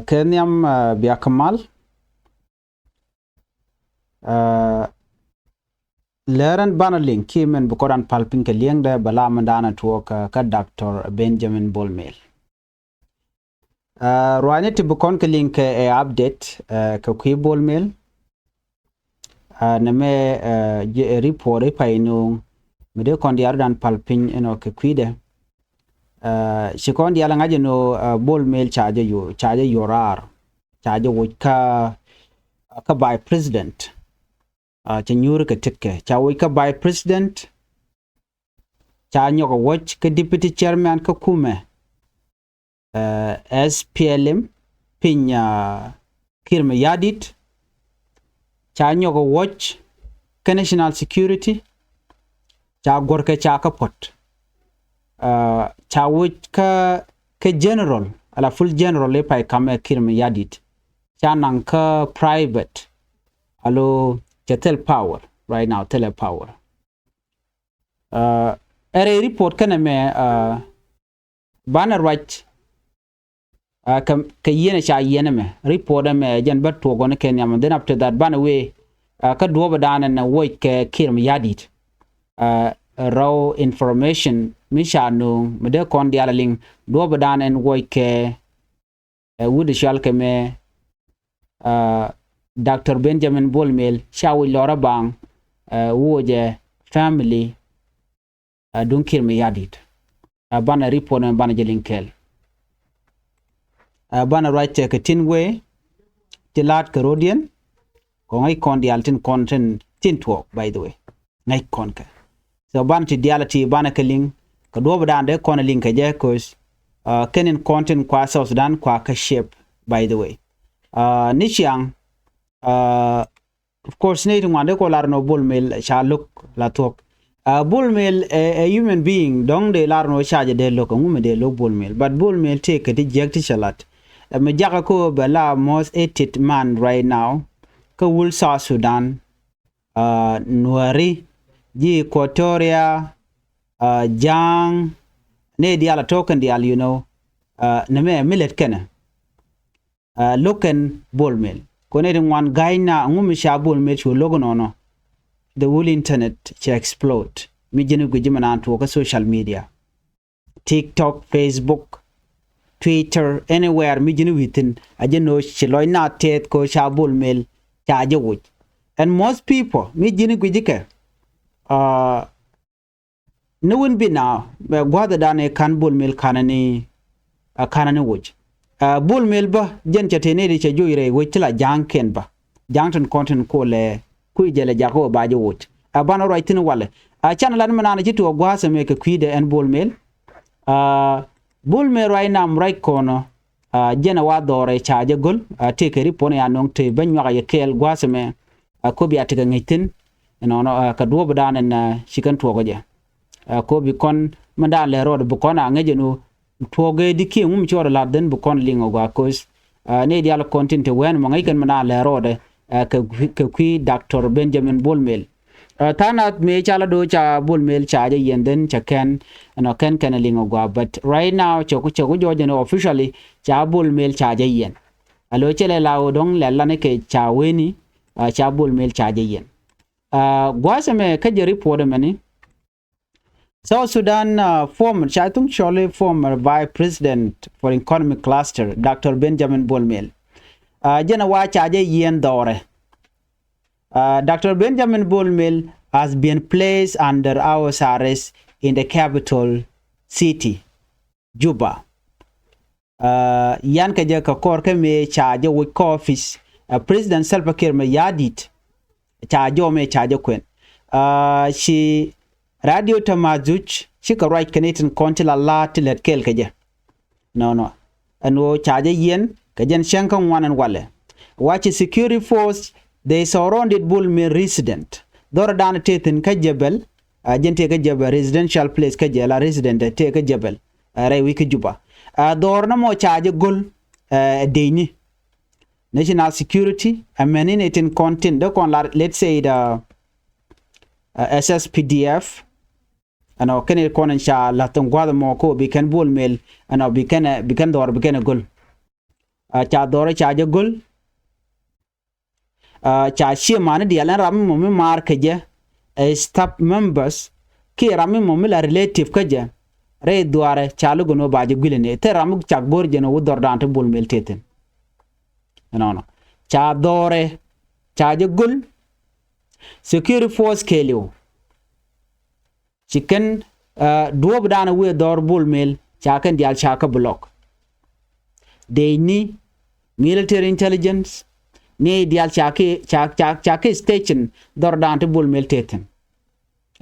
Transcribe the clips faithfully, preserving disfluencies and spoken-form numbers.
Kɛ nhiam bia kä mal. Lɛr ɛn banɛ liŋ kiɛ min bi kɔn dan pal piny kɛ liɛŋdɛ bɛ la min dan tuɔɔk kä Doctor Benjamin Bol Mel. Ruacni ti bi kɔn kɛ liŋ kɛ ɛ update kɛ kui̱ Bol Mel. Nɛ mɛ report i̱ pay no̱o̱ŋ mi dee kɔn diaal dan pal piny inɔ kɛ kui̱dɛ. Ci kɔn diaal ŋa̱c inɔ Bol Mel ca jɛ yo, ca jɛ yoraar, ca jɛ woc kä kä vice president. Cɛ nyuuri kɛ titkɛ ca woc kä vice president. Ca nyɔk a woc kä deputy chairman kä kumɛ. SPLM piny Kiir Mayardit. Ca nyɔk a woc kä national security. Ca guɔ̱rkɛ ca kä puɔ̱t. Ca woc kä kä general ala full general i̱ pay kamɛ Kiir Mayardit. Ca naŋ kä private alo cɛ thil power right now, thilɛ power. Ɛ rɛy report kɛnɛ mɛ banɛ ruac kɛ yiɛn ca yiɛn ɛmɛ report ɛmɛ jɛn bä tuɔk gɔni kɛ nhiam. Then after that banɛ wee kä duɔpɛ dan ɛn wuɔc kɛ Kiir Mayardit. Rɔw information mi ca no̱o̱ŋ mi dee kɔn diaal liŋ duɔpɛ dan ɛn wuɔc kɛ ɛ wut cual kɛ mɛ Doctor Benjamin Bol Mel ca wi̱c lɔrä baŋ wuɔcɛ family duŋ Kiir Mayardit. Banɛ report mɛ banɛ jɛ liŋ kɛɛl. Banɛ ruac tɛ kɛ tin wee ti laat kɛ rodiɛn. Kɔŋ ŋäc kɔn diaal tin kɔn tin tin tuɔɔk, by the way. Ŋäc kɔn kɛ. So banɛ ti diaal ti banɛ kɛ liŋ kɛ duɔpɛ dan dee kɔn liŋ kɛ jɛ cause kɛn in kɔn tin kua South Sudan kua kä shape, by the way. Ni ciaŋ Of course ni ti ŋuan dee kɔ lar nɔ Bol Mel ca lo̱k la thuɔ̱k. Bol Mel ɛ human being dɔ̱ŋ dee lar nɔ ca jɛ dee lo̱k ɛŋu mi dee lo̱k Bol Mel, but Bol Mel tëë kɛ ti jiäk ti cɛ lat. Ɛ mi jakä kä bɛ la most hated man right now kä wul South Sudan. Nuäri ji̱ Equatoria, Ja̱a̱ŋ, ni diaal a to̱k kɛn diaal, you know. Nɛ mɛ mi lät kɛnɛ lo̱k kɛn Bol Mel. Kɔn ɛ ti ŋuan ga̱ny na ŋu mi ca Bol Mel cu lo̱k nɔnɔ. The whole internet cɛ explode. Mi ji̱n gui̱c ji̱ mi naan tuɔɔk kä social media. TikTok, Facebook, Twitter, anywhere mi ji̱n wi̱thin a ji̱ no̱o̱ ci lɔc na tɛth ko ca Bol Mel ca jɛ woc. And most people mi ji̱n gui̱c ji̱ kɛ ni win bi na gua̱dhɛ dan ɛ ka̱n Bol Mel ka̱n ni a ka̱n ni woc. Bol Mel bä jɛn cɛ tëë nɛy ti cɛ joc rɛy wec ti la ja̱a̱ŋ kɛn bä ja̱a̱ŋ tin kɔn tin kolɛ kui̱ jɛlɛ jakä wä ba jɛ woc. Ɛ banɛ ruac thi̱n walɛ a can lat mi naan ci tuɔɔk gua̱a̱th ɛmɛ kɛ kui̱dɛ ɛn Bol Mel. Bol Mel ruac nam ruac kɔnɔ jɛn ɛ wa dhɔrɛ ca jɛ go̱l. Tëë kɛ ri puɔn ya nɔŋ tëë bä nyuak a yɛ kɛɛl gua̱a̱th ɛmɛ. Kobi a tekɛ ŋäc thi̱n ɛnɔnɔ kɛ duɔ̱ɔ̱p dan ɛn ci kɛn tuɔɔk jɛ. Kobi kɔn mi daan lɛ rɔɔd bi kɔn a ŋäc ɛn ɣöö tuɔɔk ɛ di kiɛ ŋum ci ɣɔt ɛ la̱th dhän bi kɔn liŋ ɔ gɔaa ko̱th. Ni diaal kɔn tin te wɛn mɔ ŋäc kɛn mi daan lɛ rɔɔdɛ kɛ kui̱ Doctor Benjamin Bol Mel. Tha̱a̱ŋ nath mëë ca la do̱o̱c ca Bol Mel ca jɛ yiɛn dhän cɛ kɛn ɛnɔ kɛn kɛn liŋ ɔ gɔaa, but right now cɛ ku cɛ ku jɔɔc ɛn officially ca Bol Mel ca jɛ yiɛn. A lo̱c cɛ lɛ la ɣöö dɔ̱ŋ lɛ lanikɛ ca weni ca Bol Mel ca jɛ yiɛn. Gua̱a̱th ɛmɛ kä jɛ report ɛmɛni. South Sudan former, ca thuŋ cɔli former vice president for economic cluster Doctor Benjamin Bol Mel. Jɛn a wa ca jɛ yiɛn dhɔrɛ. Doctor Benjamin Bol Mel has been placed under house arrest in the capital city, Juba. Yan kɛ jɛ kɛ kɔr kä mëë ca jɛ woc kä office President Salva Kiir Mayardit. Ca jɔmɛ ca jɛ kuɛn. Ci radio Tamazuj cikɛ ruac kɛ ni tin kɔn ti la la̱a̱t ti lät kɛɛl kɛ jɛ. Nɔnɔ ɛn ɣöö ca jɛ yiɛn kɛ jɛn cäŋ kä ŋuan ɛn walɛ. Wa ci security force, they surrounded Bol Mel resident. Dhɔrɛ dan tëë thi̱n kä Jebel. Jɛn tëë kä Jebel residential place kä jɛ la resident tëë kä Jebel. Rɛy wi̱i̱ kä Juba. Dhɔr nɔmɔ ca jɛ go̱l ɛ decni. National security ɛ mɛni ni tin kɔn tin dee kɔn la, let's say the SSPDF. Ɛnɔ kɛn kɔn in ca la̱th in gua̱th mɔ ko bi kɛn Bol Mel ɛnɔ bi kɛn bi kɛn dhɔr bi kɛn go̱l. Ca dhɔrɛ ca jɛ go̱l. Ca chairman ni diaal ɛn ram mi mɔ mi maar kɛ jɛ, ɛ staff members kiɛ ram mi mɔ mi la relative kä jɛ, rɛy dhuaarɛ ca lugɛ ni wä ba jɛ guilɛ ni thil ram mi cak go̱r jɛ ni wä dhɔr daan ti Bol Mel tëë thi̱n. Ɛnɔnɔ ca dhɔrɛ ca jɛ go̱l. Security force kɛɛliw ci kɛn duɔ̱ɔ̱p dan wëë dhɔr Bol Mel ca kɛn diaal ca kä block. Dee ni military intelligence ni diaal ca ki ca ca ca ki station dhɔr dan ti Bol Mel tëë thi̱n.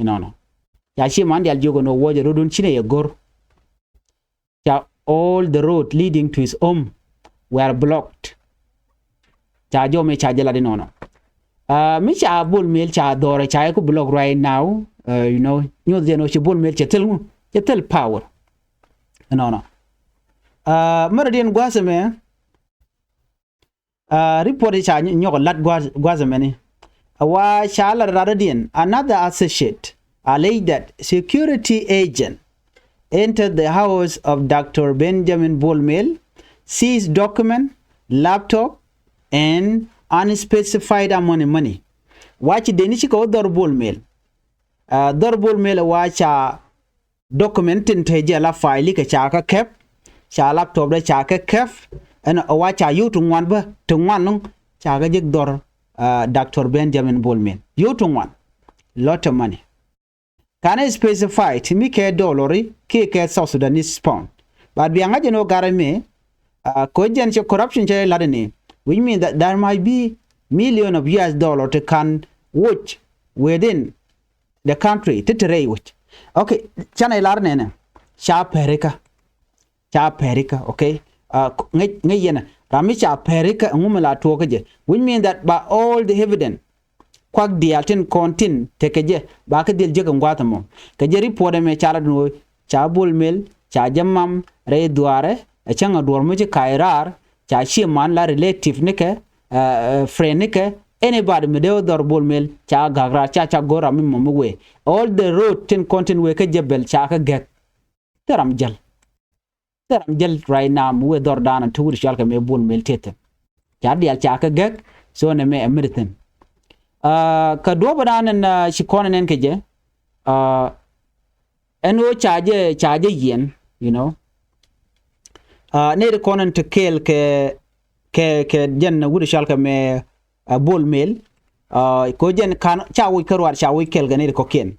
Inɔnɔ ca chairman diaal jiök ɛn ɣöö wuɔcɛ rot wun ci nɛ yɛ go̱r. Ca all the road leading to his home were blocked. Ca jɔmɛ ca jɛ lat inɔnɔ. Mi ca Bol Mel ca dhɔrɛ ca yɛ ku block right now. You know, nyuɔth jɛ nɔ ci Bol Mel cɛ thil ŋu, cɛ thil power. Inɔnɔ märä diɛn gua̱a̱th ɛmɛ. Report ca nyɔk lat gua̱a̱th ɛmɛni. A wa ca lat rat diɛn, another associate alleged that security agent entered the house of Doctor Benjamin Bol Mel, seized document, laptop and unspecified amount of money. Wa ci deni ci kɛ wä dhɔr Bol Mel. Dhɔr Bol Mel wa ca document tin te jɛ la file kɛ ca kä kɛp, ca laptop dɛ ca kä kɛp. Ɛn ɛ wa ca yio̱w ti ŋuan bä ti ŋuan nuŋ ca kä jek dhɔr Doctor Benjamin Bol Mel yio̱w ti ŋuan. Lot of money. Canɛ specify ti mi kɛ dollar kiɛ kɛ South Sudanese pound. But bia ŋa̱c ɛn ɔ garɛ mi kɛ jɛn cɛ corruption cɛ lat ni, which means that there might be million of U S dollar ti kan woc within the country ti te rɛy wec. Okay, canɛ lar nɛnɛ ca pɛrikä. Ca pɛrikä, okay. Ŋäc ŋäc yɛnɛ ram mi ca pɛrikä ŋu mi la tuɔɔkä jɛ, which means that ba all the evidence kuak diaal tin kɔn tin tekɛ jɛ ba kä dhil jek in gua̱a̱th ɛmɔ. Kɛ jɛ report ɛmɛ ca lat nuɔ̱ɔ̱c ca Bol Mel ca jɛ mam rɛy dhuaarɛ. Ɛ cäŋ a duɔ̱ɔ̱r mi ci ka̱a̱c raar ca chairman la relative nikɛ, friend nikɛ, anybody mi dee wä dhɔr Bol Mel ca gak raar ca ca go̱r ram mi mɔ mi wee. All the road tin kɔn tin wee kä jɛ bɛl ca kä gɛk. Thil ram jäl. Thil ram jäl right now mi wee dhɔr daanɔ ti wut cɔal kɛ mɛ Bol Mel tëë thi̱n. Ca diaal ca kä gɛk. So nɛ mɛ ɛ mi ti thi̱n. Kä duɔ̱ɔ̱p daanɔ ci kɔn nɛn kɛ jɛ. Ɛn ɣöö ca jɛ ca jɛ yiɛn, you know. Nɛy ti kɔn ɛn ti kɛɛl kɛ kɛ kɛ jɛn wut cɔal kɛ mɛ Bol Mel. Kɛ ɣöö jɛn kan ca woc kä ruaat ca woc kɛɛl kɛ nɛy ti kɔ̱kiɛn.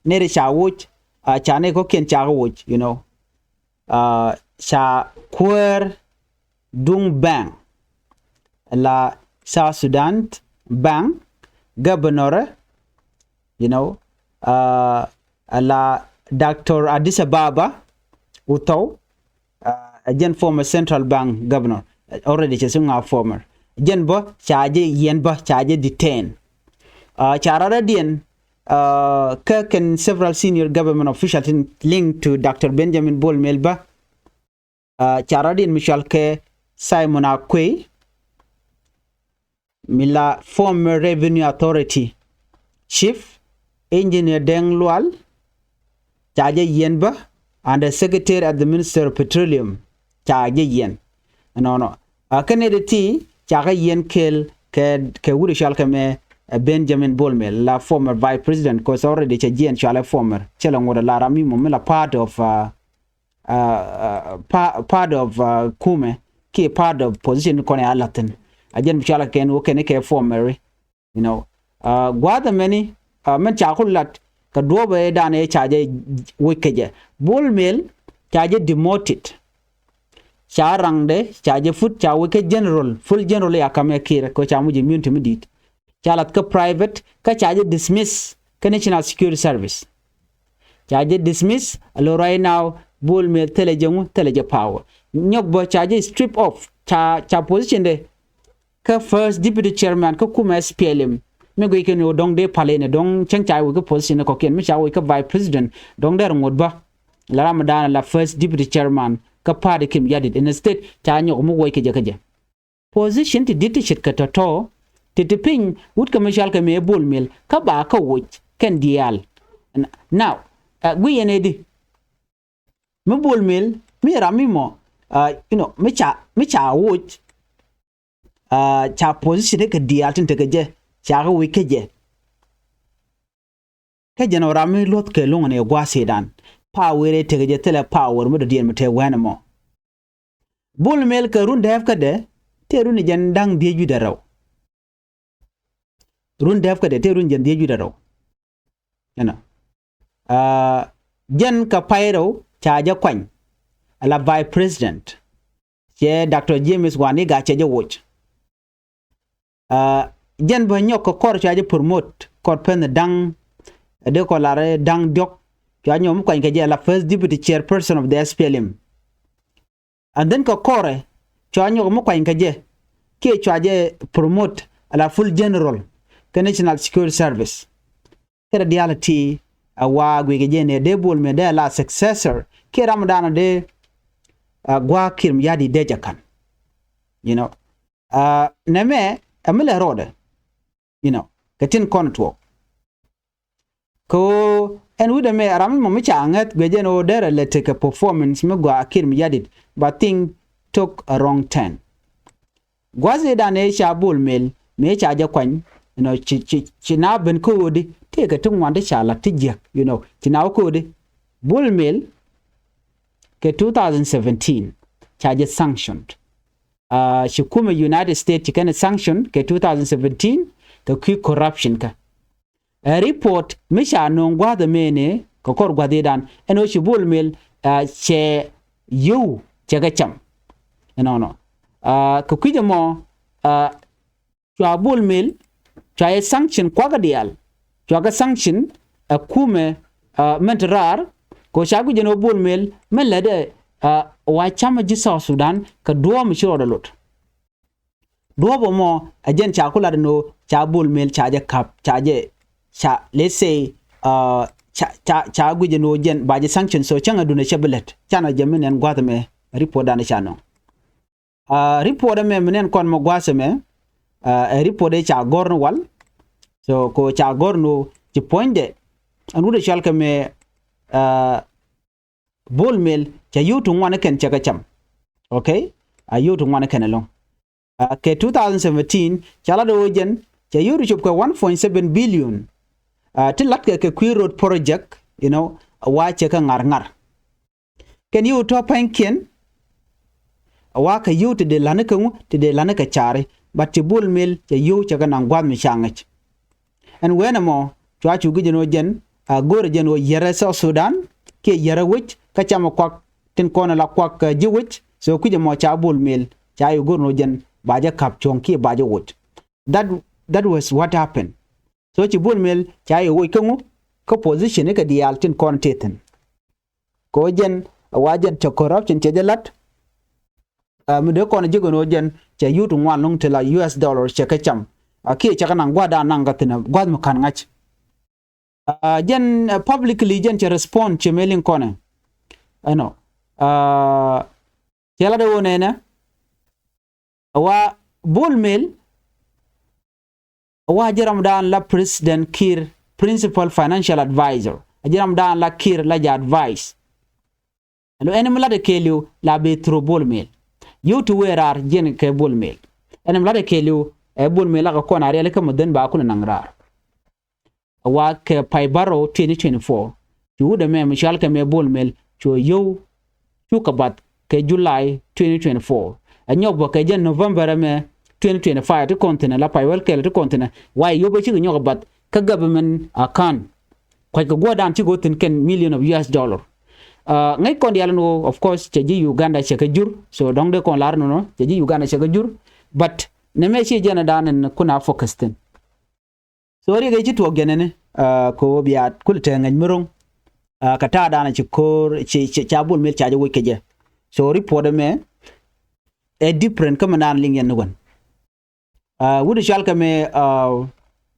Nɛy ti ca woc ca nɛy kɔ̱kiɛn ca kɛ woc, you know. Ca kuäär duŋ bank la South Sudan bank, governor, you know, la Doctor Addis Ababa Uthau. Ɛ jɛn former central bank governor, already cɛ si ŋa former. Jɛn bä ca jɛ yiɛn bä ca jɛ detain. Ca rɔ̱dä diɛn kä kɛn several senior government official tin linked to Doctor Benjamin Bol Mel bä. Ca rɔ̱diɛn mi cɔal kɛ Simon Akuei, mi la former revenue authority chief, engineer Deng Lual, ca jɛ yiɛn bä, and the secretary at the Minister of Petroleum, ca jɛ yiɛn. Ɛnɔnɔ a kɛn nɛy ti ti ca kɛ yiɛn kɛɛl kɛ kɛ wut cɔal kɛ mɛ Benjamin Bol Mel la former vice president, cause already cɛ jiɛn cɔalɛ former, cɛ lɛ ŋot a la ram mi mɔ mi la part of part of kumɛ kiɛ part of position kɔn ya lathin. A jɛn bi cɔal kɛn wä kɛn kɛ former, you know. Gua̱a̱th ɛmɛni mɛn ca ku lat kɛ duɔ̱ɔ̱p ɛ dan ɛ ca jɛ woc kɛ jɛ. Bol Mel ca jɛ demoted. Ca raŋdɛ ca jɛ put ca woc kɛ general, full general ya kamɛ Kiir kɛ ca muc immunity mi di̱i̱t. Ca lath kä private kä ca jɛ dismiss kä National Security Service. Ca jɛ dismiss a lo right now. Bol Mel thilɛ jɛ ŋu, thilɛ jɛ power. Nyɔk bä ca jɛ strip off. Ca ca position de kä first deputy chairman kä kumɛ S P L M. Mi guic kɛ ni wä dɔŋ dee pal in dɔŋ cäŋ ca wä kä position de kɔkiɛn mi ca wä kä vice president dɔŋ dee rɛ ŋot bä. La ram dan la first deputy chairman kä party Kim Yadit in state ca nyɔk mi wä kä jɛ kä jɛ. Position ti di̱t ti ce̱tkɛ tɔ̱tɔ̱ ti ti piny wut kɛ mi cɔal kɛ mëë Bol Mel kä ba kä woc kɛn diaal. Now guic yɛn ɛ di mi Bol Mel mi ram mi mɔ, you know, mi ca mi ca woc Ca position kɛ diaal tin tekɛ jɛ, ca kɛ wi̱c kä jɛ. Kä jɛn ɔ ram mi luɔ̱th kɛ luŋ ni gua̱a̱th i̱ dan power ɛ tekɛ jɛ thilɛ power mi dɔ̱diɛn mi te wɛn ɛmɔ. Bol Mel kɛ run dɛɛp kädɛ tëë run jɛn da̱ŋ dhieec wi̱cdɛ rɛw. Run dɛɛp kädɛ tëë run jɛn dhieec wi̱cdɛ rɛw. Ɛnɔ jɛn kɛ pay rɛw ca jɛ kuany. Ala vice president cɛ Doctor James Wani Igga cɛ jɛ woc. Jɛn bä nyɔk kɛ kɔr cua jɛ promote kɔr pen da̱ŋ, dee kɔ lar da̱ŋ diɔk. Cua nyɔk mi kuany kɛ jɛ la first deputy chairperson of the S P L M. And then kɛ kɔrɛ cua nyɔk mi kuany kɛ jɛ kiɛ cua jɛ promote ala full general kɛ National Security Service. Kɛ rɛ diaal ti a wa guic kɛ jɛ nɛ dee Bol Mel dee la successor kiɛ ram dan dee a gua̱a̱ Kiir Mayardit dee jɛ ka̱n. You know, nɛmɛ ɛ mi lɛ rɔɔdɛ. You know, kɛ tin kɔn tuɔɔk. Kɛ ɣöö ɛn wi̱cdɛ mɛ ram mi mɔ mi ca ŋäth guic jɛn ɣöö derɛ lɛ tekɛ performance mi gɔaa Kiir Mayardit, but thing took a wrong turn. Gua̱th i̱ dan ëë ca Bol Mel mëë ca jɛ kuany, you know, ci, ci, ci na ben kä ɣöödi tëëkɛ ti ŋuan ti ca lat ti jiäk, you know, ci na wä kä ɣöödi. Bol Mel kɛ two thousand seventeen ca jɛ sanctioned. Ci kumɛ United States ci kɛn ɛ sanction kɛ two thousand seventeen kɛ kui̱ corruption kä. Ɛ report mi ca nööŋ gua̱a̱th ɛmɛnɛ kɛ kɔr gua̱a̱th i̱ dan ɛn ɣöö ci Bol Mel cɛ yio̱w cɛ kɛ cam. Ɛnɔnɔ kɛ kui̱c ɛmɔ cua Bol Mel cua yɛ sanction kuakä diaal, cua kɛ sanction ɛ kumɛ mɛn ti raar. Kɛ ɣöö ca guic ɛn ɣöö Bol Mel mɛn lätdɛ wa camä ji̱ South Sudan kɛ duɔ̱ɔ̱p mi ci rɔɔdɛ lot. Duɔ̱ɔ̱p ɛmɔ ɛ jɛn ca ku lat ɛn ɣöö ca Bol Mel ca jɛ ka̱p, ca jɛ ca, let's say, ca, ca, ca guic ɛn ɣöö jɛn ba jɛ sanction, so cäŋ ɛ duundɛ cɛ bi lät canɛ jɛ mi nɛn gua̱a̱th ɛmɛ. Report dan ca nööŋ. Report ɛmɛ mi nɛn kɔn mɛ gua̱a̱th ɛmɛ ɛ report ëë ca gɔ̱r ni wal. So kɛ ɣöö ca gɔ̱r ni ɣöö ci puɔ̱nydɛ ɛn wut ɛ cɔal kɛ mɛ Bol Mel cɛ yio̱w ti ŋuan kɛn cɛ kɛ cam. Okay, a yio̱w ti ŋuan kɛn ɛlɔ̱ŋ. Kɛ two thousand seventeen ca lat ɣöö jɛn cɛ yio̱w ti cop kɛ one point seven billion. Ti latkɛ kɛ kui̱ road project, you know, wa cɛ kɛ ŋa̱r ŋa̱r. Kɛn yio̱w tɔ̱ pa̱nykiɛn a wa kɛ yio̱w ti dee la̱ni kɛ ŋu, ti dee la̱ni kɛ caari, but ci Bol Mel cɛ yio̱w cɛ kɛ naŋ gua̱a̱th mi ca ŋäc. Ɛn wen ɛmɔ cua cu guic ɛn ɣöö jɛn a go̱o̱rɛ jɛn ɣöö yiärɛ South Sudan kiɛ yiärɛ wec kä camɛ kuak tin kɔn ɛ la kuak ji̱ wec. So kui̱c ɛmɔ ca Bol Mel ca yɛ go̱o̱r ɛn ɣöö jɛn ba jɛ ka̱p cuɔ̱ŋ kiɛ ba jɛ woc. That, that was what happened. So ci Bol Mel ca yɛ woc kä ŋu, kä position ikɛ diaal tin kɔn tëë thi̱n. Kɛ ɣöö jɛn a wa jɛn cɛ corruption cɛ jɛ la̱t. Mi dee kɔn ji̱ kɛn ɣöö jɛn cɛ yio̱w ti ŋuan lo̱ŋ ti la U S dollar cɛ kɛ cam. A kiɛ cɛ kɛ naŋ gua̱a̱th dan naŋ kä thi̱n ɛ gua̱a̱th mi ka̱n ŋa̱c. Jɛn publicly jɛn cɛ respond cɛ mɛ liŋ kɔnɛ. Ɛnɔ cɛ lat ɛ ɣöö nɛnɛ a wa Bol Mel a wa ji̱ ram dan la President Kiir principal financial advisor. A ji̱ ram dan la Kiir la jɛ advice. Ɛn ɛn mi lat ɛ kɛɛliw la bɛ through Bol Mel. Yio̱w ti wee raar jiɛn kɛ Bol Mel. Ɛn ɛn mi lat ɛ kɛɛliw ɛ Bol Mel la kɛ kɔn a riɛli kä mɛ dhän ba kulɛ naŋ raar. A wa kɛ pay bärɔw twenty twenty-four. Cu wut ɛmɛ mi cɔal kɛ mɛ Bol Mel cu yio̱w cu kɛ bath kɛ July twenty twenty-four. Ɛ nyɔk bä kɛ jɛn November ɛmɛ twenty twenty-five ti kɔn thi̱n ɛ la pay wäl kɛl ti kɔn thi̱n ɛ wa yio̱w bä cikɛ nyɔk kɛ bath kä government account. Kua̱c kɛ guɔ̱ɔ̱r dan cikɛ wä thi̱n kɛn million of U S dollar. Ŋäc kɔn diaal ɛn ɣöö of course cɛ ji̱ Uganda cɛ kɛ jur, so dɔ̱ŋ dee kɔn lar nɔnɔ cɛ ji̱ Uganda cɛ kɛ jur. But nɛmɛ ci jɛn ɛ dan ɛn kun a focus thi̱n. So riɛk ëë ci tuɔɔk jɛn ɛni kɛ ɣöö bia kulɛ te ŋäc mi ro̱ŋ. Kɛ ta̱a̱ dan ci ko̱o̱r ci, ci, ca Bol Mel ca jɛ woc kɛ jɛ. So report ɛmɛ ɛ different kä mi naan liŋ yɛn ni wän. Wut cɔal kɛ mɛ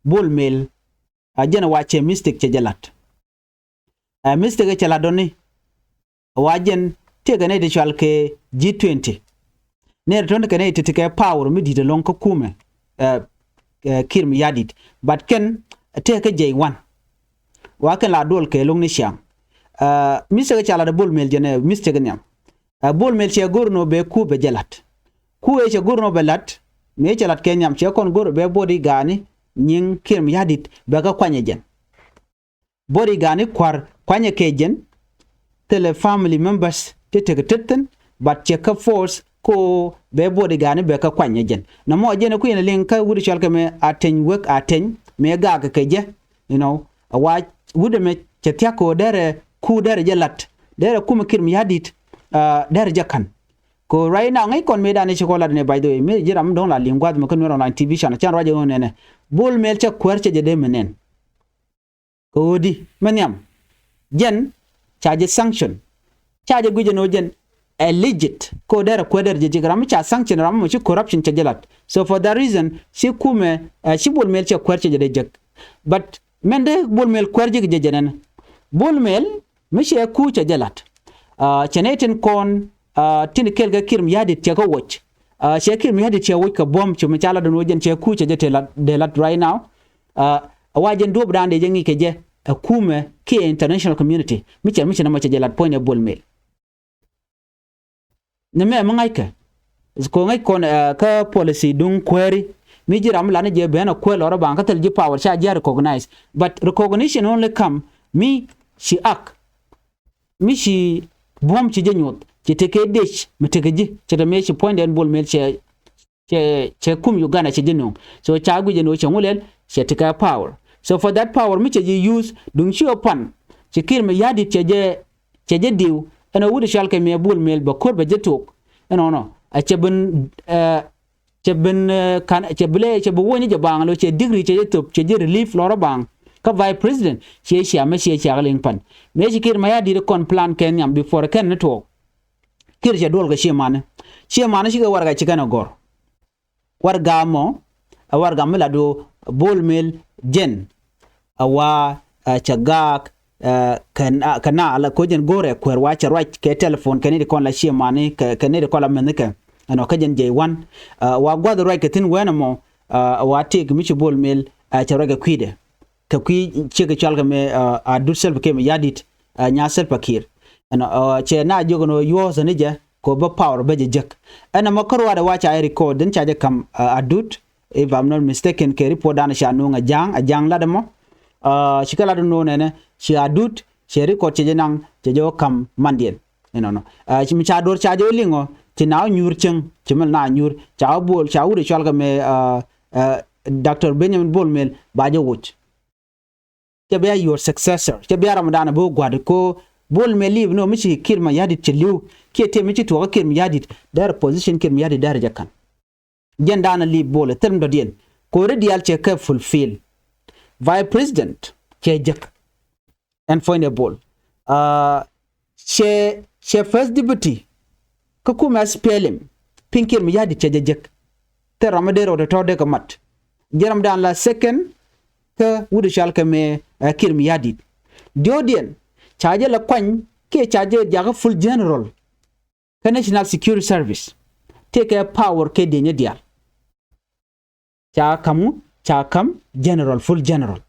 Bol Mel a jɛn a wa cɛ mistake cɛ jɛ la̱t. Ɛ mistake cɛ la̱t dɔ̱ni a wa jɛn tëëkɛ nɛy ti cɔal kɛ G twenty. Nɛy ti tɔ̱ni kɛ nɛy ti ti kɛ power mi di̱t ɛlɔ̱ŋ kä kumɛ Kiir Mayardit. But kɛn tëëkɛ J one. Wa kɛn la duɔl kɛ lo̱ŋ ni ciaŋ. Mistake ca la̱t ɛ Bol Mel jɛn ɛ mistake nhiam. Ɛ Bol Mel cɛ go̱r nɔ bɛ ku bɛ jɛ la̱t. Ku ëë cɛ go̱r nɔ bɛ la̱t. mëë cɛ lat kɛ nhiam cɛ kɔn go̱r bɛ bodyguard ni nyiŋ Kiir Mayardit bɛ kɛ kuany ɛ jɛn. Bodyguard ni kua̱r kuanyɛ kɛ jɛn. Thilɛ family members ti tek tet thin, but cɛ kä force ko bɛ bodyguard ni bɛ kä kuany ɛ jɛn. Nɔmɔ jɛn ku yɛn liŋ kä wut cɔal kɛ mɛ Ateny Wek Ateny mɛ gak kɛ jɛ. You know, a wa wut mɛ cɛ thiak ko derɛ ku derɛ jɛ lat derɛ kumɛ Kiir Mayardit, uh, derɛ jɛ kan. Ko right now ŋäc kɔn mëë dan i̱ ci kɔ lat ni, by the way, mëë ji̱ ram dɔ̱ŋ la liŋ gua̱th mɛ kä Nuer Online T V channel can ruac ɛ ɣöö nɛnɛ Bol Mel cɛ kuäär cɛ jɛ dee mɛ nɛn. Kɛ ɣöö di mɛ nhiam jɛn ca jɛ sanction. Ca jɛ guic jɛ ni ɣöö jɛn ɛ legit kɛ ɣöö derɛ kuäär derɛ jɛ jek ram mi ca sanction ram mi ci corruption cɛ jɛ lat. So for that reason ci kumɛ, eh, ci Bol Mel cɛ kuäär cɛ jɛ dee jek. But mɛn dee Bol Mel kuäär jek jɛ jɛ nɛn. Bol Mel mi cɛ ku cɛ jɛ lat. Ah, cɛ nɛy tin kɔn, ah, tin kɛl kɛ Kiir Mayardit cɛ kɛ woc. Ah, cɛ Kiir Mayardit cɛ woc kɛ buɔ̱m cu mi ca lat dun woc jɛn cɛ ku cɛ jɛ te lat, dee lat right now. Ah, a wa jɛn duɔ̱p dan dee jɛ ŋi̱i̱c kɛ jɛ ɛ kumɛ kiɛ international community mi cɛ mi cɛ nɔmɔ cɛ jɛ lat puɔ̱ny ɛ Bol Mel. Ni mɛ mi ŋa̱ckɛ ko ŋäc kɔn, eh, kä policy duŋ kuääri mi ji̱ ram mi lat ni jɛ ben a kuäär lɔrä baŋ kä thil ji̱ power ca ji̱ a recognize. But recognition only come mi ci ak mi ci buɔ̱m ci jɛ nyuɔth ci tekɛ dec mi tekɛ ji̱ ci te mëë ci puɔ̱nydɛn Bol Mel cɛ cɛ, cɛ kum Uganda cɛ ji̱ nuŋ. So ca guic ɛn ɣöö cɛ ŋu lɛl cɛ tekɛ power. So for that power mi cɛ ji̱ use duŋ ci ɣä pan ci Kiir Mayardit cɛ jɛ, cɛ jɛ diw ɛn ɣöö wut cɔal kɛ mɛ Bol Mel bɛ ko̱r bɛ jɛ tok. Ɛnɔnɔ a cɛ ben, eh, cɛ ben, eh, kan cɛ bi lɛ cɛ bi wony jɛ baŋ lo cɛ degree cɛ jɛ thop cɛ jɛ relief lɔrä baŋ. Kä vice president ciɛ cia mɛ ciɛ cia liŋ pan mëë ci Kiir Mayardit kɔn plan kɛ nhiam before kɛn ni tuɔɔk. Kiir cɛ duɔl kɛ ciɛ mani ciɛ mani cikɛ warɛga cikɛn a gɔr. Warɛga mɔ ɛ warɛga mi lat ɣöö Bol Mel jɛn a wa, eh, cɛ gaak, eh, kɛ na, kɛ na ala ko jɛn go̱rɛ kuɛɛr wa cɛ ruac kɛ telephone kɛ ni di kɔn la ciɛ mani kɛ, kɛ ni di kɔn la mɛni kɛ ɛnɔ kä jɛn jɛ wan, eh, wa gua̱th ruac kɛ thi̱n wɛn ɛmɔ, eh, wa tëëk mi ci Bol Mel, eh, cɛ ruac kɛ kui̱dɛ. Kɛ kui̱ ciek cɔal kɛ mɛ, uh, Adut Salva Kiir Mayardit, uh, nya Salva Kiir. Ɛn, uh, cɛ na jiök ɛn ɣöö yuɔ̱ɔ̱th ni jɛ kɛ ɣöö bä power bä jɛ jek. Ɛn ɛmɔ kä ruaadɛ wa ca jɛ record din ca jɛ ka̱m, uh, Adut, if I'm not mistaken, kɛ report dan ca nuŋ a ja̱a̱ŋ, a ja̱a̱ŋ lat ɛmɔ. Uh, cikɛ lat ɛn ɣöö nɛnɛ ci Adut cɛ record cɛ jɛ naŋ cɛ jɛ wä ka̱m mandiɛn. Inɔnɔ, uh, ci mi ca do̱r ca jɛ wä liŋ ɔ ci na wä nyuur cieŋ ci mil na nyuur ca wä Bol ca wut ɛ cɔal kɛ mɛ, uh, uh, Doctor Benjamin Bol Mel ba jɛ woc. Cɛ bia your successor. Cɛ bia ramdan bi wä gua̱t ko Bol Mel li̱i̱p ni wä mi ci Kiir Mayardit cɛ li̱w kiɛ tëë mi ci tuɔɔk Kiir Mayardit derɛ position Kiir Mayardit derɛ jɛ ka̱n. Jɛn dan li̱i̱p Bol ɛ thil mi dɔ̱diɛn ko ri diaal cɛ kɛ fulfill. Vice President cɛ jek. Ɛn puɔ̱nydɛ Bol, uh, cɛ, cɛ first deputy kä kumɛ SPLM pi̱n Kiir Mayardit cɛ jɛ jek. Thil ram mi dee rɔɔdɛ tɔ̱ dee kɛ mat. Jɛ ramdan la second kä wut cɔal kɛ mɛ, eh, Kiir Mayardit. Diɔ̱ɔ̱kdiɛn ca jɛ la kuany kiɛ ca jɛ jakä full general kä National Security Service. Tëëkɛ power kɛ dieny diaal. Ca ka̱m ŋu? Ca ka̱m general, full general.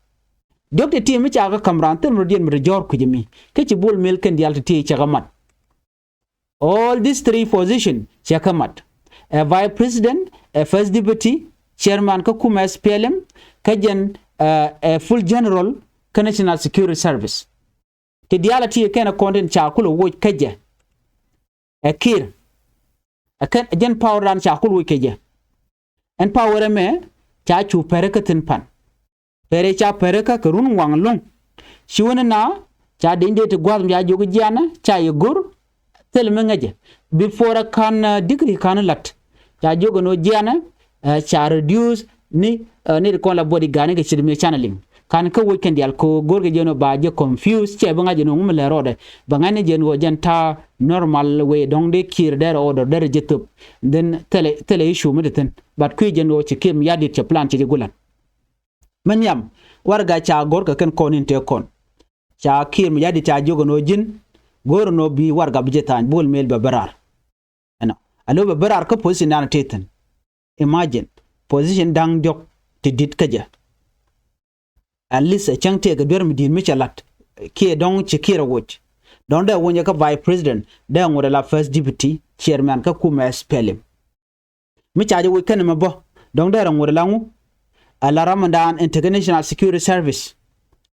Diɔ̱k ti ti mi ca kä ka̱m raan thil mi rɔ diɛn mi rɔ jɔ̱ɔ̱r kui̱c mi kä ci Bol Mel kɛn diaal ti ti cɛ kɛ mat. All these three position cɛ kɛ mat. Ɛ vice president, ɛ first deputy chairman kä kumɛ SPLM, kä jɛn, ɛ, ɛ full general kä National Security Service. Ti diaal a ti kɛn a kɔn tin ca kulɛ woc kä jɛ. Ɛ Kiir. Ɛ kɛn jɛn power dan ca kul woc kä jɛ. Ɛn power ɛmɛ ca cu pɛrɛ kä thin pan. Pɛrɛ ca pɛrɛ kä kɛ run waŋ loŋ. Ci wä ni na ca deny dee ti gua̱th mi ca jiök jianɛ ca yɛ go̱r. Thil mi ŋäcɛ before a ka̱n, uh, degree ka̱n lat. Ca jiök ɛn ɣöö jianɛ, uh, ca reduce ni, uh, ni ti kɔn la bodyguard ni kɛ ce̱t mi canɛ liŋ. Ka̱n kä woc kɛn diaal ko go̱rkɛ jɛn ɣöö ba jɛ confuse cɛ bi ŋa̱c ɛn ɣöö ŋu mi lɛ rɔɔdɛ. Bɛ ŋa̱c ni jɛn ɣöö jɛn ta̱a̱ normal way dɔ̱ŋ dee Kiir dee rɔ order dee rɛ jɛ thöp. Then thilɛ, thilɛ issue mi ti thi̱n. But kui̱ jɛn ɣöö ci Kiir Mayardit cɛ plan cɛ jɛ gulan. Mi nhiam warɛga ca go̱rkɛ kɛn kɔn in tëë kɔn. Ca Kiir Mayardit ca jiök ɛn ɣöö ji̱n go̱o̱r ɛn ɣöö bi warɛga bi jɛ tha̱a̱ny Bol Mel bɛ bä raar. Ɛnɔ a lo̱ bɛ bä raar kä position dan tëë thi̱n. Imagine position da̱ŋ diɔ̱k ti di̱t kä jɛ. At least ɛ cäŋ tëëkɛ duer mi di̱i̱t mi cɛ la̱t kiɛ dɔ̱ŋ ci Kiir ɛ woc. Dɔ̱ŋ dee woc ɛ kä vice president dee ŋot ɛ la first deputy chairman kä kumɛ SPLM. Mi ca jɛ woc kɛn ɛmɛ bä Dɔ̱ŋ dee rɛ ŋot ala ŋu? Ala ram mi daan in tekɛ National Security Service.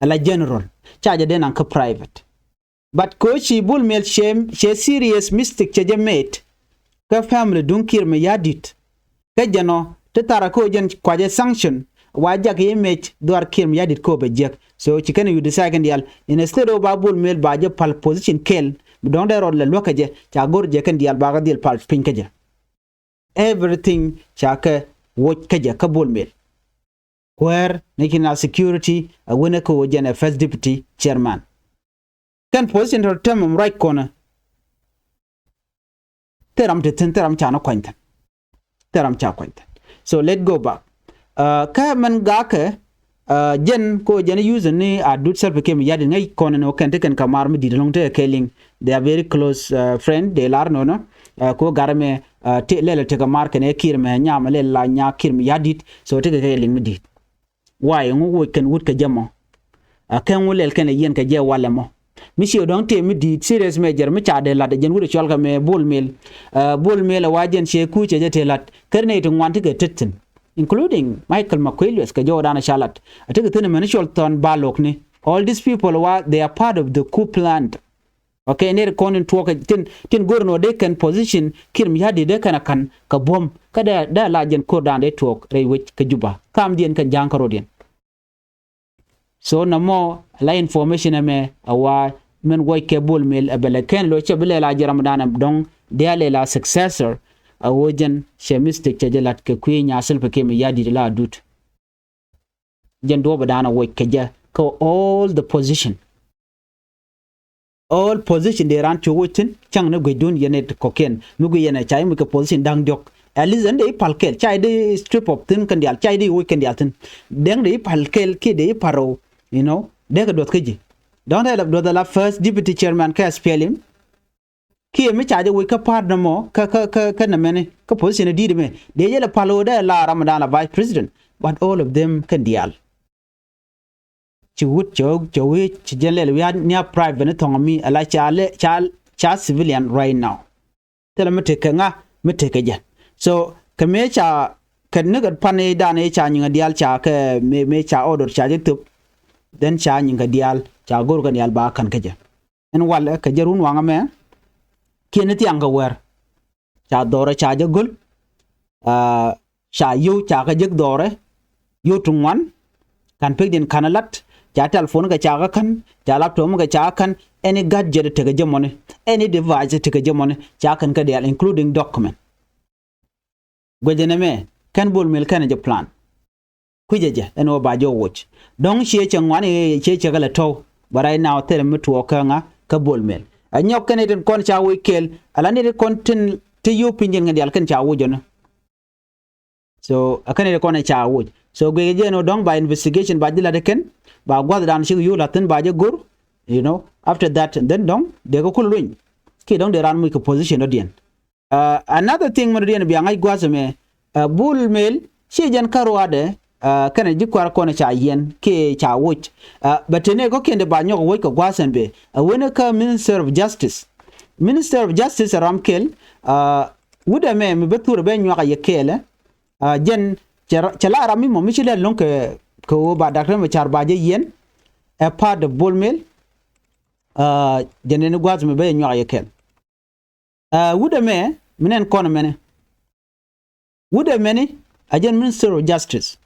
Ala general. Ca jɛ dee naŋ kä private. But kɛ ɣöö ci Bol Mel cɛ, cɛ serious mistake cɛ jɛ made. Kä family duŋ Kiir Mayardit. Kä jɛn ɔ ti tharɛ kä ɣöö jɛn kuacɛ sanction wa jak image dhuar Kiir Mayardit kä ɣöö bɛ jiäk. So ci kɛn yu decide kɛn diaal, instead ɣöö ba Bol Mel ba jɛ pal position kɛl, bi dɔ̱ŋ dee rɔɔd lɛ luäk kä jɛ, ca go̱r jɛ kɛn diaal ba kɛ dhil pal piny kä jɛ. Everything ca kɛ woc kä jɛ kä Bol Mel. Kuäär National Security a wen kä ɣöö jɛn ɛ first deputy chairman. Kɛn position tɔ̱ tɛm ɛm ruac kɔnɛ. Thil ram te thi̱n, thil ram ca ni kuany thi̱n. Thil ram ca kuany thi̱n. So let go back. Uh, kä mɛn gakɛ, uh, jɛn ko jɛn user ni Adut Salva Kiir Mayardit ŋäc kɔn ni ɔ kɛn te kɛn kɛ mar mi di̱t ɛlɔ̱ŋ te kɛ liŋ. They are very close, uh, friend. Dee lar nɔnɔ. Uh, ko gar mɛ, uh, te lɛl te kɛ mar kɛn ɛ Kiir mɛ nyam lɛl la nya Kiir Mayardit. So te kɛ kɛ liŋ mi di̱t. Why ŋu woc kɛn wut kɛ jɛ mɔ? A kɛn ŋu lɛl kɛn ɛ yɛn kɛ jɛ walɛ mɔ? Mi ci dɔ̱ŋ tëë mi di̱i̱t serious major mi ca dee lat ɛ jɛn wut ɛ cɔal kɛ mɛ Bol Mel. Ɛ, Bol Mel ɛ wa jɛn cɛ kuucɛ jɛ tëë lat. Kɛr nɛy ti ŋuan ti kɛ tet thi̱n, including Michael Makuei Lueth kɛ jɔwdan ɛ ca lat. A tekɛ thi̱n ɛ mɛn cɔl Thɔn Balok ni. All these people wa, they are part of the coup plan. Okay, nɛy ti kɔn in tuɔɔk tin, tin go̱r nɔ dee kɛn position Kiir Mayardit dee kɛn a ka̱n kɛ buɔ̱m. Kä dee, dee la jɛn ko̱rdan dee tuɔɔk rɛy wec kä Juba. Kamdiɛn kɛn ja̱a̱ŋ kä rɔ̱diɛn. So nɔmɔ la information ɛmɛ a wa mɛn wuɔc kɛ Bol Mel ɛ bɛ lɛ kɛn lo cɛ bi lɛ la jɛ ram dan ɛ dɔ̱ŋ dee a lɛ la successor. A ɣöö jɛn cɛ mistake cɛ jɛ lat kɛ kui̱ nya Salva Kiir Mayardit la Adut. Jɛn duɔ̱ɔ̱p dan a wuɔc kɛ jɛ kä all the position. All position dee ran ci wuɔc thi̱n, cäŋ ni guecdun yɛn ɛ kɔkiɛn. Mi guic yɛn ɛ ca i̱ muc kɛ position da̱ŋ diɔ̱k. At least ɛn dee i̱ pal kɛl, ca i̱ dee strip off thi̱n kɛn diaal, ca i̱ dee i̱ wuɔc kɛn diaal thi̱n. Dɛŋ dee i̱ pal kɛl, kiɛ dee i̱ pal rɛw, you know, dee kɛ duɔth kä ji̱. Dɔ̱ŋ dee la duɔth ala first deputy chairman kä S P L M. Kiɛ mi ca jɛ wuɔc kä part nɔmɔ, kä, kä, kä, kä nɛmɛni, kä position di̱i̱t mɛ. Dee jɛ la pal ɣöö dee la ram dan la vice president. But all of them kɛn diaal. Ci wut cɛ, cɛ wi̱i̱ ci jɛn lɛl wi̱i̱ a nia private ni thɔŋ mi ala ca lɛ, ca, ca civilian right now. Thilɛ mi tekɛ ŋa, mi tekɛ jɛ. So kɛ mëë ca, kɛ nikɛ pan i̱ dan i̱ ca nyiŋ a diaal ca kɛ mëë, mëë ca order ca jɛ thöp. Then ca nyiŋ kɛ diaal ca go̱r kɛ diaal ba ka̱n kä jɛ. Ɛn walɛ kɛ jɛ run waŋä mɛ. Kiɛ ni thiaŋ kɛ wɛr. Ca dhɔrɛ ca jɛ göl. Aa, ca yio̱w ca kɛ jek dhɔrɛ. Yio̱w ti ŋuan. Ka̱n pekdiɛn ka̱n ɛ lat. Ca telephone kɛ ca kɛ ka̱n. Ca laptop kɛ ca kɛ ka̱n. Any gadget tekɛ jɛ mɔni. Any device tekɛ jɛ mɔni. Ca kɛn kä diaal, including document. Guecɛ nɛmɛ kɛn Bol Mel kɛn jɛ plan. Kui̱cɛ jɛ ɛn ɣöö ba jɛ wuɔc. Dɔ̱ŋ ciɛ cɛ ŋuan i̱ ciɛ cɛ kɛ lɛ tɔ̱w. But right now thilɛ mi tuɔɔk kä ŋa kä Bol Mel. A nyɔk kɛn itin kɔn ca wuɔc kɛl. Ala ni ti kɔn tin ti yio̱w piny jɛn kɛn diaal kɛn ca wuɔc jɔni. So a kɛn itin kɔn ca wuɔc. So guic jɛ ɛn ɣöö dɔ̱ŋ ba investigation ba ji̱ lat ikɛn. Ba gua̱th dan cik yio̱w la̱thi̱n ba jɛ go̱r. You know, after that, and then dɔ̱ŋ dee kɛ kul luny. Kiɛ dɔ̱ŋ dee raan muc kɛ position dɔ̱diɛn. Uh, another thing mɛ dɔ̱diɛn bia ŋa̱c gua̱th ɛmɛ, uh, Bol Mel ci jɛn kä ruaadɛ, uh, kɛnɛ ji̱ kua̱r kɔn ca yiɛn kiɛ ca wuc. Uh, bɛ tënɛ kɔ̱kiɛn dee ba nyɔk wuc kɛ gua̱th ɛn bɛ. Uh, wen kä Minister of Justice. Minister of Justice ɛ ram kɛl, uh, wut ɛmɛ mi bä thur bɛ nyuak a yɛ kɛɛlɛ. Uh, jɛn cɛ, cɛ la ram mi mɔ mi ci lɛ lo̱ŋ kɛ, kɛ ɣöö ba Doctor Machar ba jɛ yiɛn. Ɛ part of Bol Mel. Uh, jɛn ni gua̱th mi bä yɛ nyuak a yɛ kɛɛl. Uh, wut ɛmɛ mi nɛn kɔn ɛmɛni. Wut ɛmɛni a jɛn Minister of Justice.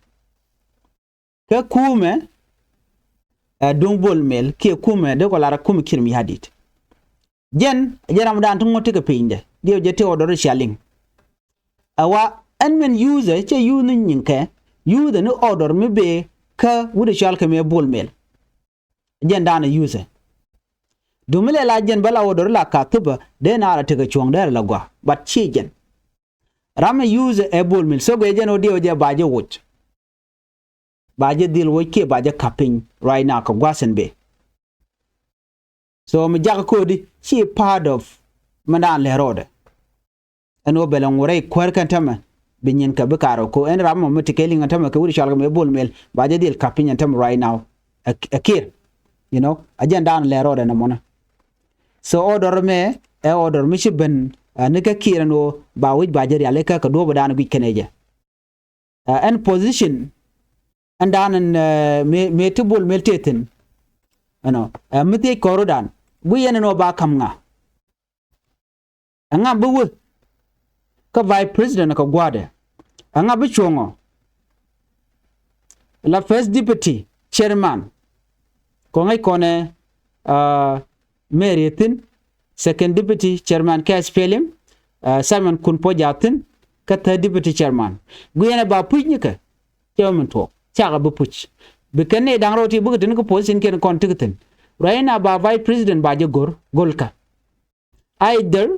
Kä kumɛ, uh, duŋ Bol Mel kiɛ kumɛ dee kɔ lar kumɛ Kiir Mayardit. Jɛn a jɛn ram dan ti ŋuɔ̱t ti kɛ pinydɛ. Diɛ jɛ ti order cia liŋ. A wa ɛn min user cɛ use ni nyiŋkɛ, use ni order mi bee kä wut ɛ cɔal kɛ mɛ Bol Mel. Jɛn dan a use. Dumi lɛ la jɛn bä la wä dɔri la ka thupä dee na la tekɛ cuɔ̱ŋ dee la gɔaa. But ci jɛn. Ram mi use ɛ Bol Mel. So guɛ jɛn wä diɛ wä jɛ ba jɛ wuc. Ba jɛ dhil wuc kiɛ ba jɛ kap piny right now kɛ gua̱th in bɛ. So mi jakä kodi ci part of mi dan lɛ rɔɔdɛ. Ɛn ɣöö bɛ lɛ ŋurɛ i̱ kuäär kɛn tämɛ bi nyin kɛ bi kaar ɔ ko ɛn ram mɔ mi ti kɛ liŋ ɛn tämɛ kɛ wut i̱ cɔal kɛ mɛ Bol Mel ba jɛ dhil kap piny ɛn tämɛ right now. Ɛ, ɛ Kiir, you know, a jɛn dan lɛ rɔɔdɛ nɛ mɔnɛ. So order mɛ ɛ order mi ci ben, ɛ, ni kɛ Kiir ɛn ɣöö ba wi̱c ba jɛ rial ikä kɛ duɔ̱ɔ̱p dan guic kɛn ɛ jɛ. Ɛn position ɛn dan ɛn mëë ti Bol Mel tëë thi̱n. Ɛnɔ mi thiec kɔrudan guiyɛn ɛn ɔ ba ka̱m ŋa? Ɛŋa bi wä kä vice president kɛ gua̱a̱dɛ? Ɛŋa bi cuɔ̱ŋɔ la first deputy chairman? Kɔŋ ŋäc kɔnɛ Mary thi̱n, second deputy chairman kɛ S P L M, Simon Kun Pɔja thi̱n, kä third deputy chairman. Guiyɛn ɛ ba puc nikɛ cɛ wä min tuɔɔk cakɛ bi puc. Bi kɛn ni da̱ŋ rɔw ti bikɛ tin kä position kiɛn kɔn tikɛ thi̱n. Ruac in a ba vice president ba jɛ go̱r go̱l kä either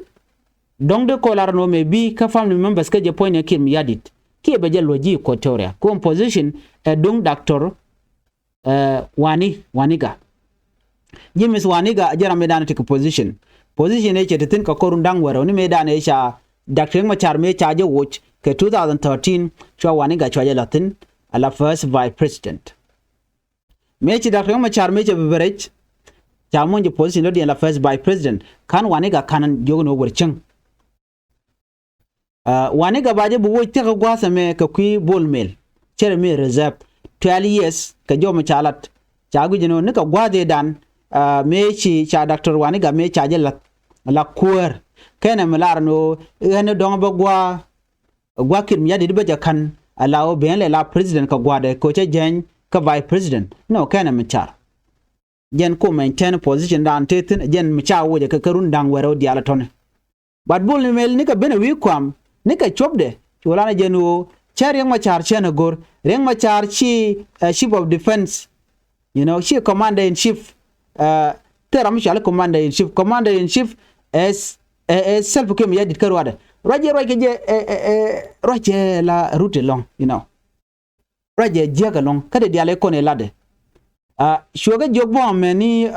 dɔ̱ŋ di kɔlar nɔ mɛ bi kä family members kä jɛ puɔ̱ny ni Kiir Mayardit kiɛ bɛ jɛ luɔ̱c ji̱ Equatoria. Kä position ɛ duŋ Doctor Wani Waniga. Ji̱ Miss Waniga jɛ ram mëë dan ti kɛ position. Position ɛ cɛ ti thi̱n kɛ kɔrun da̱ŋ wärä ni mëë dan ɛ ca Doctor Riek Machar mëë ca jɛ woc kɛ two thousand thirteen cua Waniga cua jɛ la thi̱n ala first vice president. Mëë ci Doctor Riek Machar mëë cɛ bi bɛ rɛc ca muɔ̱ny jɛ position lɔ diɛn la first vice president. Ka̱n Waniga ka̱n jiök ni wä wër cäŋ. Waniga ba jɛ bi woc thiäkä gua̱a̱th ɛmɛ kɛ kui̱ Bol Mel cɛ rɛ mi reserve twelve years kɛ jɔmɛ ca lat. Ca guic ni wä ni kɛ gua̱a̱th ëëdan mëë ci ca Doctor Waniga mëë ca jɛ lath la kuäär. Kɛnɛ mi lar ni wä ɣän ni dɔ̱ŋ bä gua̱a̱ gua̱a̱ Kiir Mayardit bä jɛ ka̱n ala wä ben lɛ la president kɛ gua̱a̱dɛ kɛ cɛ jɛny kä vice president. Nɔ kɛnɛ mi car jɛn ko maintain position dan te thi̱n jɛn mi ca wocɛ kɛ kɛ run da̱ŋ wɛrɛ wä diaal tɔni. But Bol Mel nikɛ ben a wi̱i̱ kuam nikɛ cuɔpdɛ cu lan a jɛn wä cɛ Riek Machar cɛn a go̱r. Riek Machar ci chief of defense. You know, ci commander in chief. Thil ram mi cɔal commander in chief, commander in chief ɛ Salva Kiir Mayardit kä ruacdɛ. Ruac jɛ ruac kɛ jɛ ruac jɛ la rut ɛlɔ̱ŋ, you know. Ruac jɛ jiäk ɛlɔ̱ŋ kä dee diaal ɛ kɔn ɛ latdɛ. Cuɛ kɛ jiök bä amäni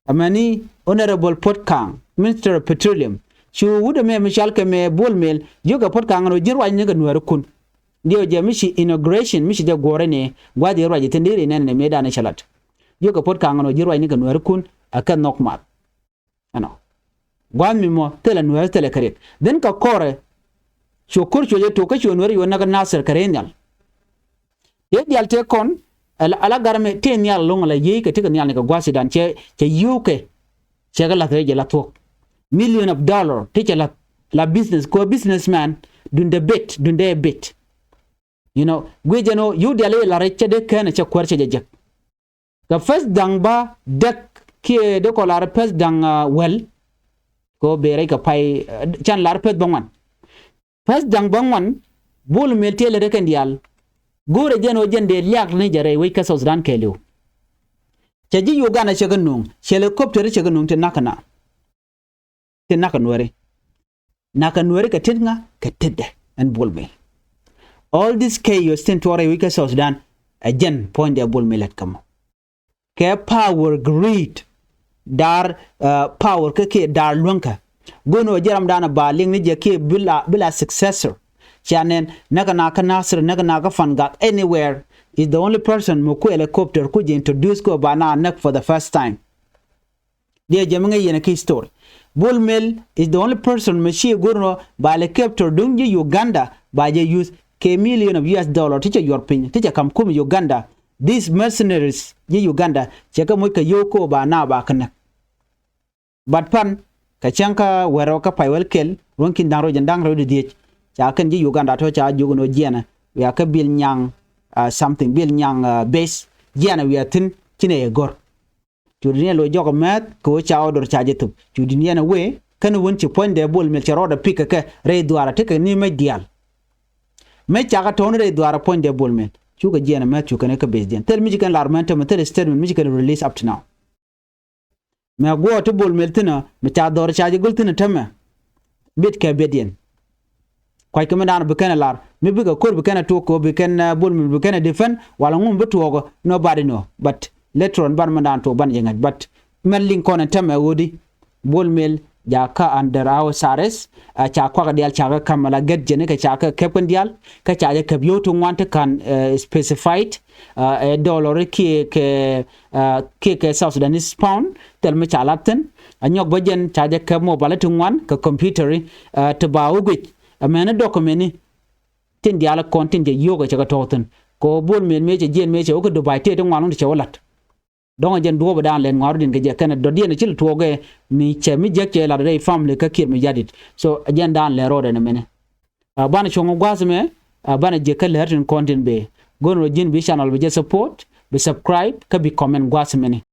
amäni Honorable Puot Kang, Minister of Petroleum. Cu wut ɛmɛ mi cɔal kɛ mɛ Bol Mel jiök kɛ Puot Kang ɛn ɣöö ji̱n ruac ni kɛ nuääri kun. Diɛw jɛ mi ci inauguration mi ci jɛ guɔ̱ɔ̱rɛ ni gua̱a̱th yɛ ruac ithin diri nɛn ni mëëdan i̱ cɛ lat. Jiök kɛ Puot Kang ɛn ɣöö ji̱n ruac ni kɛ nuääri kun a kɛ nhɔk math. Ɛnɔ gua̱a̱th mi mɔ thilɛ nuääri thilɛ kɛ riɛk dhin kɛ kɔrɛ. Cuɛ ko̱r cuɛ jɛ tok kä cuɛ nuääri yuɔ näk Nasir kɛ rɛy nhial. Yee diaal tëë kɔn ala garmɛ tëë nhial lo̱ŋ ala yiey kɛ tekɛ nhial ni kɛ gua̱a̱th idan cɛ cɛ yiökɛ. Cɛ kɛ lath rɛy jɛ la thuɔ̱k million of dollar ti cɛ lath la business kɔ businessman. Dundɛ bet dundɛ bet. You know guic jɛn ɣöö yio̱w diaal i̱ la rɛc cɛ dee kɛn cɛ kuäär cɛ jɛ jek. Kɛ peth da̱ŋ bä däk kiɛ dee kɔ lar peth da̱ŋ wäl. Kɛ ɣöö bee rɛc kɛ pay can lar peth bä ŋuan. Peth da̱ŋ bä ŋuan Bol Mel tiɛɛl rɛ kɛn diaal. Go̱o̱rɛ jɛn ɣöö jɛn dee liak ni jɛ rɛy wec kä South Sudan kɛɛliw. Cɛ ji̱ Uganda cɛ kɛ nuŋ cɛ helicopter cɛ kɛ nuŋ ti nakä na. Ti nakä nuääri. Nakä nuääri kɛ tet ŋa kɛ tetdɛ ɛn Bol Mel. All this chaos tin tuɔɔk rɛy wec kä South Sudan ɛ jɛn puɔ̱nydɛ Bol Mel lät kä mɔ. Kɛ power greed. Dar power kä kiɛ dar luäŋkä. Go̱n ɣöö jɛ ramdan a ba liŋ ni jɛ kiɛ bi la successor. Cia nɛn näk a na kä Nasir näk a na kä Fangak anywhere is the only person mi ku helicopter ku jɛ introduce kä ba na näk for the first time. Diɛ jɛ mi ŋäc yɛn kä history. Bol Mel is the only person mi ci go̱r nɔ ba helicopter duŋ ji̱ Uganda ba jɛ use kɛ million of U S dollar ti cɛ yuɔr piny ti cɛ kam kum Uganda. These mercenaries ji̱ Uganda cɛ kɛ moc kɛ yio̱w ko ba na ba kɛ näk. But pan kɛ cäŋ kä wɛrɛ kä pay wɛl kɛl ruɔ̱ŋ kin da̱ŋ rɛw jɛn da̱ŋ rɛw di dhiec. Ca kɛn ji̱ Uganda tɔ ca jiök nɔ jiɛnɛ wiaa kä Bil Nyaŋ something Bil Nyaŋ base jiɛnɛ wiaa thi̱n ci nɛ yɛ go̱r. Cu di niɛn lo̱c jɔk mɛth kɛ ɣöö ca ɣä dor ca jɛ thop cu di niɛn ɛ wee kɛn wän ci puɔ̱nydɛ Bol Mel cɛ rɔɔdɛ pik kɛ kɛ rɛy dhuaarä tekɛ ni mec diaal. Mec cakɛ tɔ̱ɔ̱n rɛy dhuaarä puɔ̱nydɛ Bol Mel cukɛ jiɛn ɛ mɛth cu kɛn ɛ kä base diɛn thil mi ci kɛn lar mɛn tämɛ thil statement mi ci kɛn release up to now. Mɛ guɔ̱ɔ̱r ti Bol Mel thi̱n ɔ mi ca dhɔr ca jɛ go̱l thi̱n ɔ tämɛ. Bit kɛ bit yɛn. Kuac kɛ mi daan bi kɛn ɛ lar mi bikɛ ko̱r bi kɛn ɛ tuɔɔk kɛ bi kɛn Bol Mel bi kɛn ɛ defend wala ŋum bi tuɔɔk ɔ nobody know but later on ban mi daan tuɔɔk ban jɛ ŋa̱c but mɛn liŋ kɔn ɛ tämɛ ɣöödi. Bol Mel jakä under house arrest. Ca kuak diaal ca kɛ ka̱m ala gɛt jɛn kɛ ca kɛ kɛp kɛn diaal kɛ ca jɛ kɛp yio̱w ti ŋuan ti ka̱n specified ɛ dollar kiɛ kɛ kiɛ kɛ South Sudanese pound thil mi ca lat thin. A nyɔk bä jɛn ca jɛ kɛp mobile ti ŋuan kɛ computer ti ba wä guic. Ɛ mɛn document ni tin diaal kɔn tin cɛ yio̱o̱kɛ cɛ kɛ tɔ̱ɔ̱k thi̱n. Kɛ ɣöö Bol mëë mëë cɛ jiɛn mëë cɛ wä kä Dubai tëë ti ŋuan wä ti cɛ wä la̱t. Dɔ̱ŋ ɛ jɛn duɔ̱ɔ̱p dan lɛn ŋuaru din kɛ jɛ kɛnɛ dɔ̱diɛn ɛ ci lɛ tuɔɔkɛ mi cɛ mi jek cɛ lat rɛy family kä Kiir Mayardit. So ɛ jɛn dan lɛn rɔɔdɛ ni mɛni. Ɛ banɛ cuɔ̱ŋ gua̱a̱th mɛ, ɛ banɛ jek kä lɛr tin kɔn tin bee. Go̱n rɔ ji̱n bi channel bi jɛ support, bi subscribe kä bi comment gua̱a̱th mɛni.